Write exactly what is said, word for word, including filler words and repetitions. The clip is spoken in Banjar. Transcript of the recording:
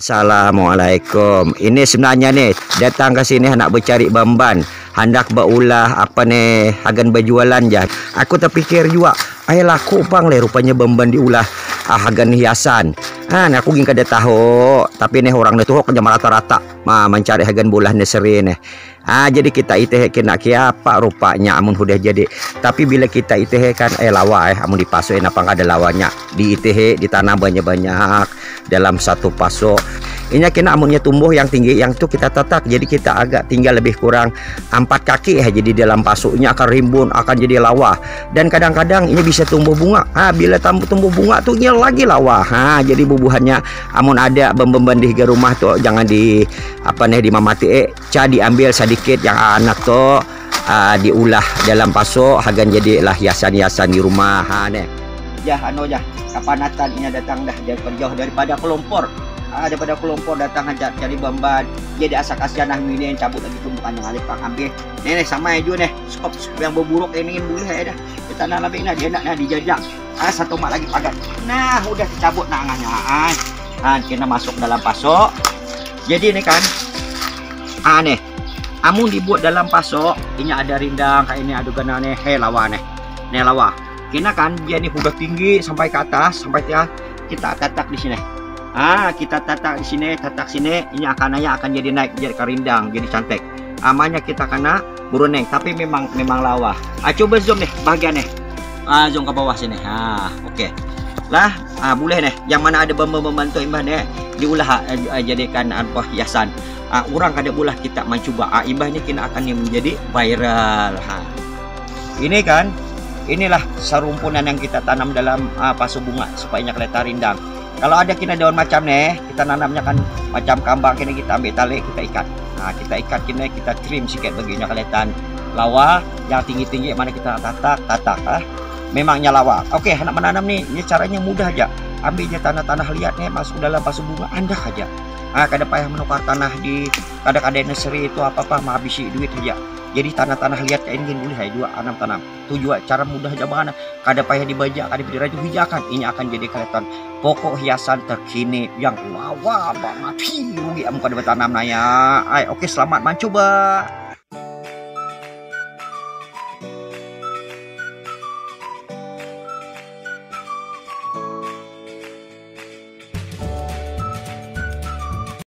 Assalamualaikum. Ini sebenarnya nih datang ke sini hendak bercari bamban, hendak baulah apa nih hagan berjualan ja. Aku terpikir juga, ai laku pang leh rupanya bamban diulah ah, hagan hiasan. Ah, nah aku gin kada tahu, tapi nih orang nih tuh hanya rata-rata ma mencari hagan bolah nih seri nih. Ah, jadi kita itih kena kiapa rupanya amun hudah jadi. Tapi bila kita itih kan eh lawa eh amun dipasuk eh napa kada lawanya. Diitih ditanam banyak-banyak dalam satu pasuk. Inya kena amunnya tumbuh yang tinggi yang tu kita tatak. Jadi kita agak tinggal lebih kurang empat kaki ya. Jadi dalam pasuknya akan rimbun, akan jadi lawa. Dan kadang-kadang ini bisa tumbuh bunga. Ha, bila tumbuh bunga tuh inya lagi lawa. Ha, jadi bubuhannya amun ada bambam bandih ke rumah tuh jangan di apa nih dimamati eh ca diambil sedikit yang anak tuh uh, diulah dalam paso hagan jadi lah hiasan-hiasan di rumah ha nih. Jah anu jah kapanatan inya datang dah dari jauh daripada kelompor ah, daripada kelompor datang aja cari bamban jadi asa kasihan nah ini yang cabut lagi tuh bukan yang alih pang ambil nih nih sama aja nih skop skop yang berburuk ini boleh ya dah kita nanam ini dia nak dijajak ah satu mak lagi pagar nah udah dicabut nah angannya ah kan kita masuk dalam paso jadi ini kan ah nih amun dibuat dalam paso ini ada rindang kayak ini ada gana nih he lawa nih nih lawa kena kan dia nih udah tinggi sampai ke atas sampai dia kita tatak di sini ah kita tatak di sini tatak sini ini akan aja akan jadi naik jadi karindang jadi cantik amanya kita kena buruneng tapi memang memang lawa ah coba zoom nih bagian nih ah zoom ke bawah sini ah oke okay. Lah ah boleh nih yang mana ada bamba membantu imbah nih diulah ah, jadikan apa hiasan ah, orang kada boleh kita mencoba ah, imbah ini kena akan yang menjadi viral ha. Ini kan inilah serumpunan yang kita tanam dalam ah, pasu bunga supaya kelihatan rindang kalau ada kena daun macam nih kita nanamnya kan macam kambang kena kita ambil tali kita ikat nah kita ikat kena kita trim sikit baginya kelihatan lawa yang tinggi-tinggi mana kita tatak tatak ah memangnya lawa oke anak menanam nih ini caranya mudah aja ambil aja tanah-tanah liat nih masuk dalam pasu bunga andah aja ah kada payah menukar tanah di kada kada nursery itu apa apa menghabisi duit aja jadi tanah-tanah liat kayak ini boleh aja juga anam tanam itu juga cara mudah aja banget kada payah dibaca kada diraju hijakan ini akan jadi kelihatan pokok hiasan terkini yang lawa banget hi rugi amun kada bertanam naya ay oke selamat mencoba